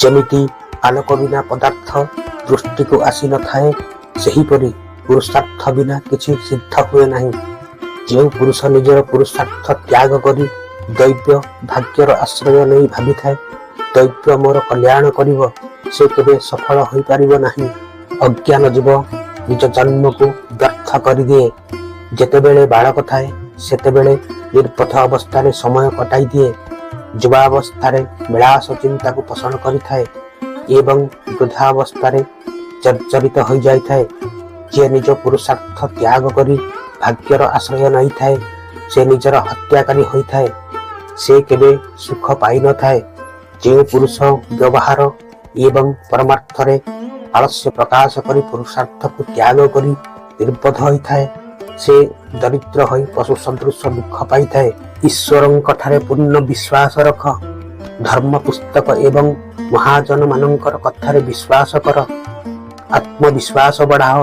ଯେମିତି ଆଲୋକ ବିନା ପଦାର୍ଥ ଦୃଷ୍ଟିକୁ ଆସିନଥାଏ, ସେହିପରି ପୁରୁଷାର୍ଥ ବିନା କିଛି ସିଦ୍ଧ ହୁଏ ନାହିଁ। ଯେଉଁ ପୁରୁଷ ନିଜର ପୁରୁଷାର୍ଥ ତ୍ୟାଗ କରି ଦୈବ ଭାଗ୍ୟର ଆଶ୍ରୟ ନେଇ ଭାବିଥାଏ, ଦୈବ ମୋର କଲ୍ୟାଣ କରିବ, ସେ କେବେ ସଫଳ ହୋଇପାରିବ ନାହିଁ। ଅଜ୍ଞାନ ଜୀବ ନିଜ ଜନ୍ମକୁ ବ୍ୟର୍ଥ କରିଦିଏ। ଯେତେବେଳେ ବାଳକ ଥାଏ, ସେତେବେଳେ ନିର୍ବୋଧ ଅବସ୍ଥାରେ ସମୟ କଟାଇ ଦିଏ। ଯୁବାବସ୍ଥାରେ ବିଳାସ ଚିନ୍ତାକୁ ପୋଷଣ କରିଥାଏ ଏବଂ ବୃଦ୍ଧାବସ୍ଥାରେ ଜର୍ଜରିତ ହୋଇଯାଇଥାଏ। ଯିଏ ନିଜ ପୁରୁଷାର୍ଥ ତ୍ୟାଗ କରି ଭାଗ୍ୟର ଆଶ୍ରୟ ନେଇଥାଏ, ସେ ନିଜର ହତ୍ୟାକାରୀ ହୋଇଥାଏ। ସେ କେବେ ସୁଖ ପାଇନଥାଏ। ଯେଉଁ ପୁରୁଷ ବ୍ୟବହାର ଏବଂ ପରମାର୍ଥରେ ଆଳସ୍ୟ ପ୍ରକାଶ କରି ପୁରୁଷାର୍ଥକୁ ତ୍ୟାଗ କରି ନିର୍ବୋଧ ହୋଇଥାଏ, ସେ ଦରିଦ୍ର ହୋଇ ପଶୁ ସଦୃଶ ଦୁଃଖ ପାଇଥାଏ। ଈଶ୍ୱରଙ୍କ ଠାରେ ପୂର୍ଣ୍ଣ ବିଶ୍ୱାସ ରଖ। ଧର୍ମ ପୁସ୍ତକ ଏବଂ ମହାଜନ ମାନଙ୍କର କଥାରେ ବିଶ୍ୱାସ କର। ଆତ୍ମବିଶ୍ୱାସ ବଢ଼ାଅ।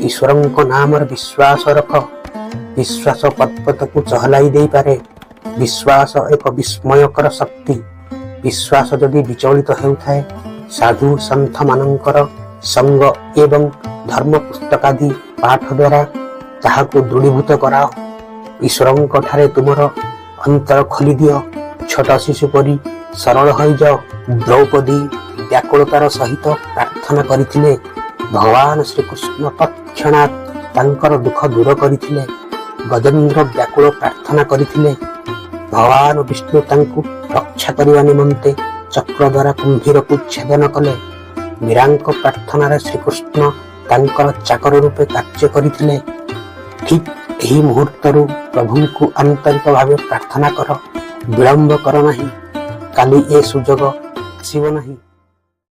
ଈଶ୍ୱରଙ୍କ ନାମରେ ବିଶ୍ୱାସ ରଖ। ବିଶ୍ୱାସ ପର୍ବତକୁ ଚହଲାଇ ଦେଇପାରେ। ବିଶ୍ୱାସ ଏକ ବିସ୍ମୟକର ଶକ୍ତି। ବିଶ୍ୱାସ ଯଦି ବିଚଳିତ ହେଉଥାଏ, ସାଧୁ ସନ୍ଥମାନଙ୍କର ସଙ୍ଗ ଏବଂ ଧର୍ମ ପୁସ୍ତକାଦି ପାଠ ଦ୍ୱାରା ତାହାକୁ ଦୃଢ଼ୀଭୂତ କରାଅ। ଈଶ୍ୱରଙ୍କ ଠାରେ ତୁମର ଅନ୍ତର ଖୋଲିଦିଅ। ଛୋଟ ଶିଶୁ ପରି ସରଳ ହୋଇଯାଅ। ଦ୍ରୌପଦୀ ବ୍ୟାକୁଳତାର ସହିତ ପ୍ରାର୍ଥନା କରିଥିଲେ। ଭଗବାନ ଶ୍ରୀକୃଷ୍ଣ ତତ୍କ୍ଷଣାତ୍ ତାଙ୍କର ଦୁଃଖ ଦୂର କରିଥିଲେ। ଗଜେନ୍ଦ୍ର ବ୍ୟାକୁଳ ପ୍ରାର୍ଥନା କରିଥିଲେ। ଭଗବାନ ବିଷ୍ଣୁ ତାଙ୍କୁ ରକ୍ଷା କରିବା ନିମନ୍ତେ ଚକ୍ର ଦ୍ୱାରା କୁମ୍ଭୀରକୁ ଛେଦନ କଲେ। ମୀରାଙ୍କ ପ୍ରାର୍ଥନାରେ ଶ୍ରୀକୃଷ୍ଣ ତାଙ୍କର ଚାକର ରୂପେ କାର୍ଯ୍ୟ କରିଥିଲେ। ଠିକ୍ ଏହି ମୁହୂର୍ତ୍ତରୁ ପ୍ରଭୁଙ୍କୁ ଆନ୍ତରିକ ଭାବେ ପ୍ରାର୍ଥନା କର। ବିଳମ୍ବ କର ନାହିଁ। କାଲି ଏ ସୁଯୋଗ ଆସିବ ନାହିଁ।